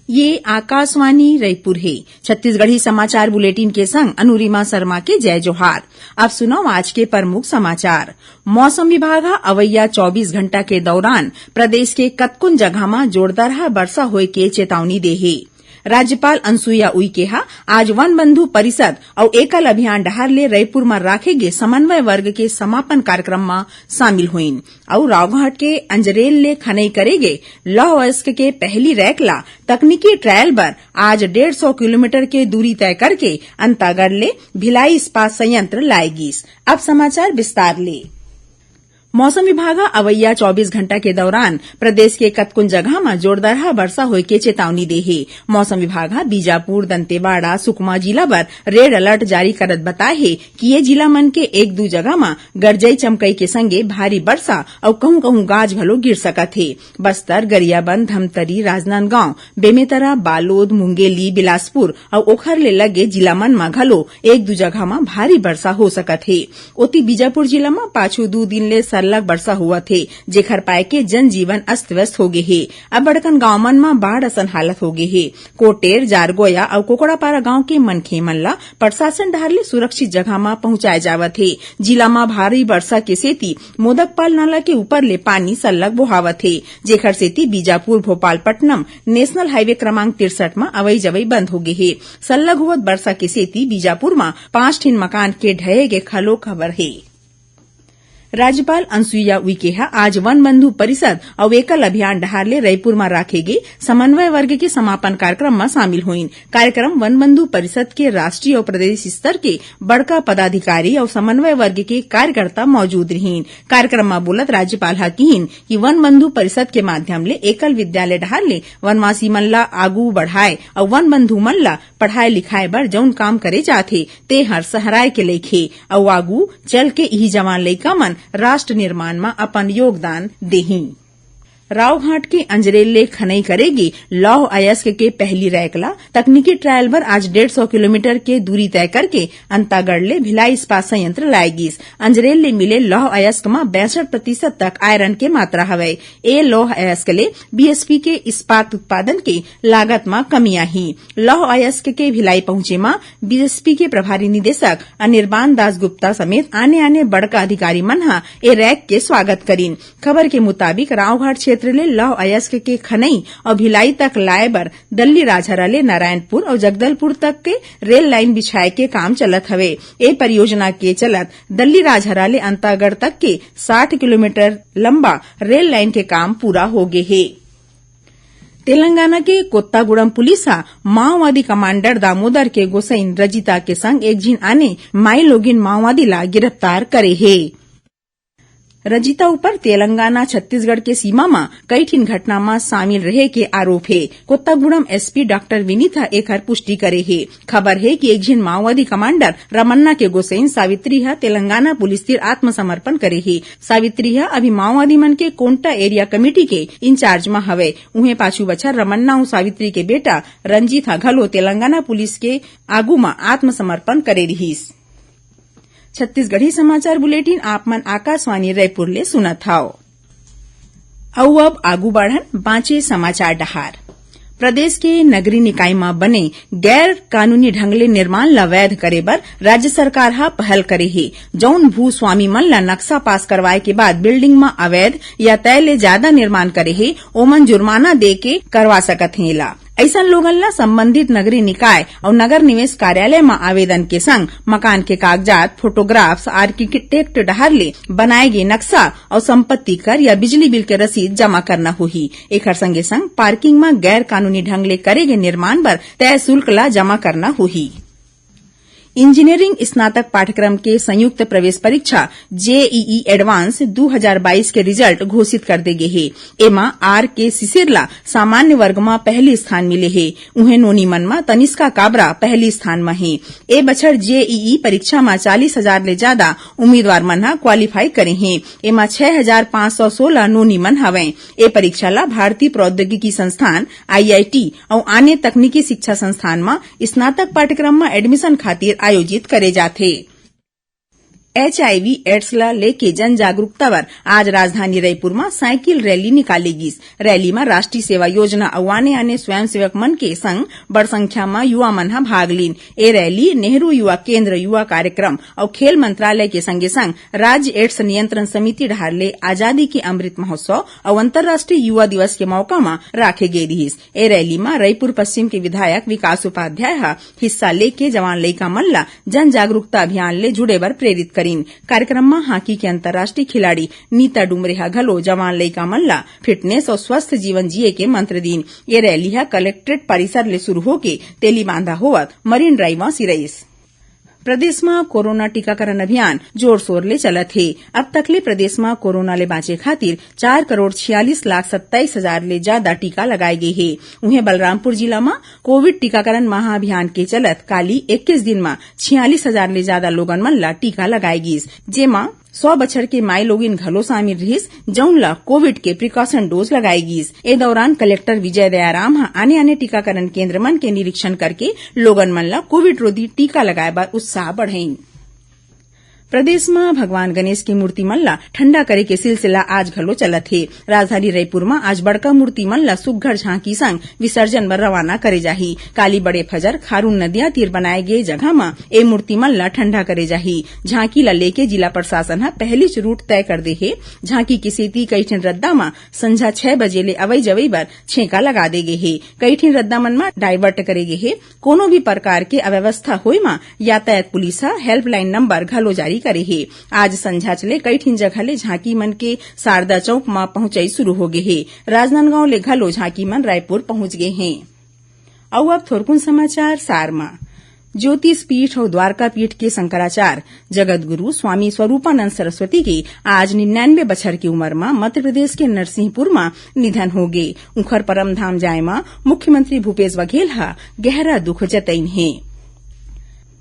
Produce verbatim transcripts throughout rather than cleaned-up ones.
ये आकाशवाणी रायपुर हे। छत्तीसगढ़ी समाचार बुलेटिन के संग अनुरिमा शर्मा के जय जोहार। अब सुनव आज के प्रमुख समाचार। मौसम विभाग ह अवइया चौबीस घंटा के दौरान प्रदेश के कतकोन जगह म जोरदारहा बरसा होए के चेतावनी दे हे। राज्यपाल अनुसुईया उइके ह आज वन बंधु परिषद अउ एकल अभियान डहार ले रईपुर म राखे गे समन्वय वर्ग के समापन कार्यक्रम म शामिल होइन। अउ रावघाट के अंजरेल ले खनई करे गे लौह अयस्क के पहली रैक ला तकनीकी ट्रायल बर आज डेढ़ सौ किलोमीटर के दूरी तय करके अंतागढ़ ले भिलाई इस्पात संयंत्र लाए गिस। अब समाचार विस्तार ले। मौसम विभाग ह अवइया चौबीस घंटा के दौरान प्रदेश के कतकोन जगह म जोरदारहा बरसा होए के चेतावनी दे हे। मौसम विभाग ह बीजापुर, दंतेवाड़ा, सुकमा जिला बर रेड अलर्ट जारी करत बताए हे कि ये जिला मन के एक दू जगह म गरजई चमकई के संगे भारी बरसा अउ कहूं कहूं गाज घलो गिर सकत हे। बस्तर, गरियाबंद, धमतरी, राजनांदगांव, बेमेतरा, बालोद, मुंगेली, बिलासपुर अउ ओखर ले लगे जिला मन म घलो एक दू जगह म भारी बरसा हो सकत हे। ओती बीजापुर जिला म पाछू दू दिन ले सरलग बरसा होवत हे, जेखर पाय के जनजीवन अस्त व्यस्त हो गे हे। अब बड़कन गांव मन म बाढ़ असन हालत हो गे हे। कोटेर, जारगोया अउ कोकड़ापारा गांव के मनखे मन ल प्रशासन डहार ले सुरक्षित जगह म पहुंचाए जावत हे। जिला म भारी बरसा के सेती मोदकपाल नाला के ऊपर ले पानी सरलग बोहावत हे, जेखर सेती बीजापुर भोपालपट्टनम नेशनल हाईवे क्रमांक तिरसठ म अवई जवई बंद हो गे हे। सरलग होवत बरसा के सेती बीजापुर म पांच ठिन मकान के ढहे के घलो खबर हे। राज्यपाल अनुसुईया उइके ह आज वन बंधु परिषद अउ एकल अभियान डहार ले रईपुर म राखे गे समन्वय वर्ग के समापन कार्यक्रम म शामिल होइन। कार्यक्रम वन बंधु परिषद के राष्ट्रीय अउ प्रदेश स्तर के बड़का पदाधिकारी अउ समन्वय वर्ग के कार्यकर्ता मौजूद रिहीन। कार्यक्रम म बोलत राज्यपाल ह किहीन कि वन बंधु परिषद के माध्यम ले एकल विद्यालय डहार ले वनवासी मन ल आगू बढ़ाए अउ वन बंधु मन ल पढ़ाए लिखाए बर जउन काम करे जात हे, ते हर सहराए के लइक हे अउ आगू चल के इही जवान लइका मन राष्ट्र निर्माण म अपन योगदान देही। रावघाट के अंजरेल ले खनई करे गे लौह अयस्क के पहली रैक ला तकनीकी ट्रायल बर आज डेढ़ सौ किलोमीटर के दूरी तय करके अंतागढ़ ले भिलाई इस्पात संयंत्र लाए गिस। अंजरेल ले मिले लौह अयस्क म बासठ प्रतिशत तक आयरन के मात्रा हवय। ए लौह अयस्क ले बीएसपी के इस्पात उत्पादन के लागत म कमी आही। लौह अयस्क के भिलाई पहुंचे म बीएसपी के प्रभारी निदेशक अनिर्बान दास गुप्ता समेत आने-आने बड़का अधिकारी मन ह ए रैक के स्वागत करिन। खबर के मुताबिक, रावघाट क्षेत्र ले लौह अयस्क के खनई अउ भिलाई तक लाए बर दल्ली राजहरा ले नारायणपुर अउ जगदलपुर तक के रेल लाइन बिछाए के काम चलत हवे। ए परियोजना के चलत दल्ली राजहरा ले अंतागढ़ तक के साठ किलोमीटर लंबा रेल लाइन के काम पूरा हो गे हे। तेलंगाना के कोत्तागुड़म पुलिस ह माओवादी कमांडर दामोदर के गोसइन रजिता के संग एक झिन आने माईलोगिन माओवादी ला गिरफ्तार करे हे। रजिता ऊपर तेलंगाना छत्तीसगढ़ के सीमा म कई ठिन घटना म शामिल रहे के आरोप हे। कोत्तागुड़म एसपी डॉक्टर विनीत ह एखर पुष्टि करे हे। खबर हे कि एक झिन माओवादी कमांडर रमन्ना के गोसइन सावित्री ह तेलंगाना पुलिस तीर आत्मसमर्पण करे हे। सावित्री ह अभी माओवादी मन के कोंटा एरिया कमेटी के इंचार्ज म हवय। उहें, पाछू बछर रमन्ना अउ सावित्री के बेटा रंजीत ह घलो तेलंगाना पुलिस के आगू म आत्मसमर्पण करे रिहिस। छत्तीसगढ़ी समाचार बुलेटिन आप मन आकाशवाणी रायपुर ले सुनत हव। अउ अब आगू बढ़न बांचे समाचार डहार। प्रदेश के नगरीय निकाय म बने गैर कानूनी ढंग ले निर्माण ल वैध करे बर राज्य सरकार ह पहल करे हे। जउन भूस्वामी मन ल नक्शा पास करवाए के बाद बिल्डिंग म अवैध या तय ले जादा निर्माण करे हे, ओमन जुर्माना दे के करवा सकत हे एला। अइसन लोगन ल संबंधित नगरीय निकाय अउ नगर निवेश कार्यालय म आवेदन के संग मकान के कागजात, फोटोग्राफ्स, आर्किटेक्ट डहार ले बनाए गे नक्शा अउ संपत्ति कर या बिजली बिल के रसीद जमा करना होही। एखर संगे संग पार्किंग म गैर कानूनी ढंग ले करे गे निर्माण बर तय शुल्क ला जमा करना होही। इंजीनियरिंग स्नातक पाठ्यक्रम के संयुक्त प्रवेश परीक्षा जेईई एडवांस दू हजार बाईस के रिजल्ट घोषित कर दे गे हे। एमा आर के शिशिर ला सामान्य वर्ग म पहली स्थान मिले हे। उहें, नोनी मन म तनिष्का काबरा पहली स्थान म हे। ए बछर जेईई परीक्षा म चालीस हजार ले जादा उम्मीदवार मन ह क्वालीफाई करे हे। एमा छह हजार पाँच सौ सोलह नोनी मन हवंय। ए परीक्षा ला भारतीय प्रौद्योगिकी संस्थान, आईआईटी, अउ आने तकनीकी शिक्षा संस्थान म स्नातक पाठ्यक्रम म एडमिशन खातिर आयोजित करे जाथे। एचआईवी एड्स ला लेके जन जागरूकता बर आज राजधानी रईपुर म साइकिल रैली निकाले गिस। रैली म राष्ट्रीय सेवा योजना अउ आने-आने स्वयंसेवक मन के संग बड़ संख्या म युवा मन ह भाग लीन। ए रैली नेहरू युवा केंद्र, युवा कार्यक्रम अउ खेल मंत्रालय के संगे-संग राज्य एड्स नियंत्रण समिति डहार ले आजादी के अमृत महोत्सव अउ अंतर्राष्ट्रीय युवा दिवस के मौका म राखे गे रिहिस। ए रैली म रईपुर पश्चिम के विधायक विकास उपाध्याय ह हिस्सा लेके जवान लइका मन ल जन जागरूकता अभियान ले जुड़े बर प्रेरित करिन। कार्यक्रम म हॉकी के अंतर्राष्ट्रीय खिलाड़ी नीता डुमरे ह घलो जवान लइका मन ल फिटनेस अउ स्वस्थ जीवन जिए के मंत्र दीन। ये रैली ह कलेक्ट्रेट परिसर ले शुरू होके तेलीबांधा होवत मरीन ड्राइव म सिरइस। प्रदेश म कोरोना टीकाकरण अभियान जोर शोर ले चलत हे। अब तक ले प्रदेश म कोरोना ले बांचे खातिर चार करोड़ छियालीस लाख सत्ताईस हजार ले जादा टीका लगाए गे हे। उहें, बलरामपुर जिला म कोविड टीकाकरण महाअभियान के चलत काली इक्कीस दिन म छियालीस हजार ले जादा लोगन मन ल टीका लगाए गिस, जेमा सौ बछर के माई लोगिन घलो शामिल रिहिस, जउन ल कोविड के प्रिकॉशन डोज लगाए गिस। ए दौरान कलेक्टर विजय दयाराम ह आने-आने टीकाकरण केंद्र मन के निरीक्षण करके लोगन मन ल कोविड रोधी टीका लगाए बर उत्साह बढ़ाइन। प्रदेश म भगवान गणेश के मूर्ति मन ल ठंडा करे के सिलसिला आज घलो चलत हे। राजधानी रईपुर म आज बड़का मूर्ति मन ल सुग्घर झांकी संग विसर्जन बर रवाना करे जाही। काली बड़े फजर खारून नदिया तीर बनाए गे जगह म ए मूर्ति मन ल ठंडा करे जाही। झांकी ल लेके जिला प्रशासन ह पहिलीच रूट तय कर दे हे। झांकी के सेती कई ठिन रद्दा म संझा छह बजे ले अवई जवई बर छेंका लगा दे गे हे। कई ठिन रद्दा मन म डायवर्ट करे गे हे। कोनो भी प्रकार के अव्यवस्था होए म यातायात पुलिस ह हेल्पलाइन नंबर घलो जारी करे हे। आज संझा ले कई ठिन जगह ले झांकी मन के शारदा चौक म पहुंचई शुरू हो गे हे। राजनांदगांव ले घलो झांकी मन रायपुर पहुंच गे हे। अउ अब थोरकुन समाचार सार म। ज्योतिष पीठ अउ द्वारका पीठ के शंकराचार्य जगत गुरु स्वामी स्वरूपानंद सरस्वती के आज निन्यानवे बछर के उमर म मध्य प्रदेश के नरसिंहपुर म निधन हो गे। उंखर परम धाम जाए म मुख्यमंत्री भूपेश बघेल ह गहरा दुख जतइन हे।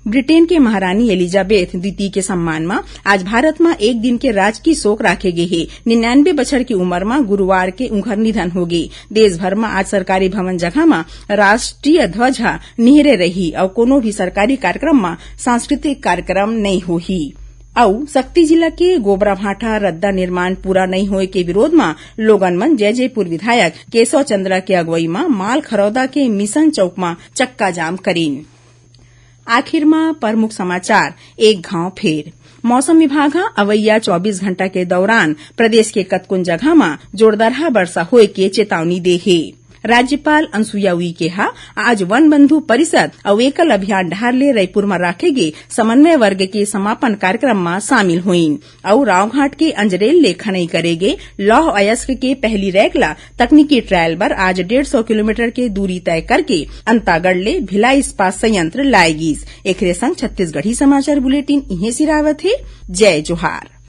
ब्रिटेन के महारानी एलिजाबेथ द्वितीय के सम्मान म आज भारत म एक दिन के राजकीय शोक राखे गे हे। निन्यानवे बछर के उमर म गुरुवार के उंखर निधन हो गे। देश भर म आज सरकारी भवन जगह म राष्ट्रीय ध्वज ह निहरे रही अउ कोनो भी सरकारी कार्यक्रम म सांस्कृतिक कार्यक्रम नइ होही। अउ सक्ती जिला के गोबराभाटा रद्दा निर्माण पूरा नइ होए के विरोध म लोगन मन जैजैपुर विधायक केशव चंद्रा के अगुवई म माल खरौदा के मिशन चौक म चक्का जाम करिन। आखिर म प्रमुख समाचार एक घांव फेर। मौसम विभाग ह अवइया चौबीस घंटा के दौरान प्रदेश के कतकोन जगह म जोरदारहा बरसा होए के चेतावनी दे हे। राज्यपाल अनुसुईया उइके ह आज वन बंधु परिषद अउ एकल अभियान डहार ले रईपुर म राखे गे समन्वय वर्ग के समापन कार्यक्रम म शामिल होइन अउ रावघाट के अंजरेल ले खनई करे गे लौह अयस्क के पहली रैक ल तकनीकी ट्रायल बर आज डेढ़ सौ किलोमीटर के दूरी तय करके अंतागढ़ ले भिलाई इस्पात संयंत्र लाए गिस। एकरे संग छत्तीसगढ़ी समाचार बुलेटिन इहें सिरावत हे। जय जोहार।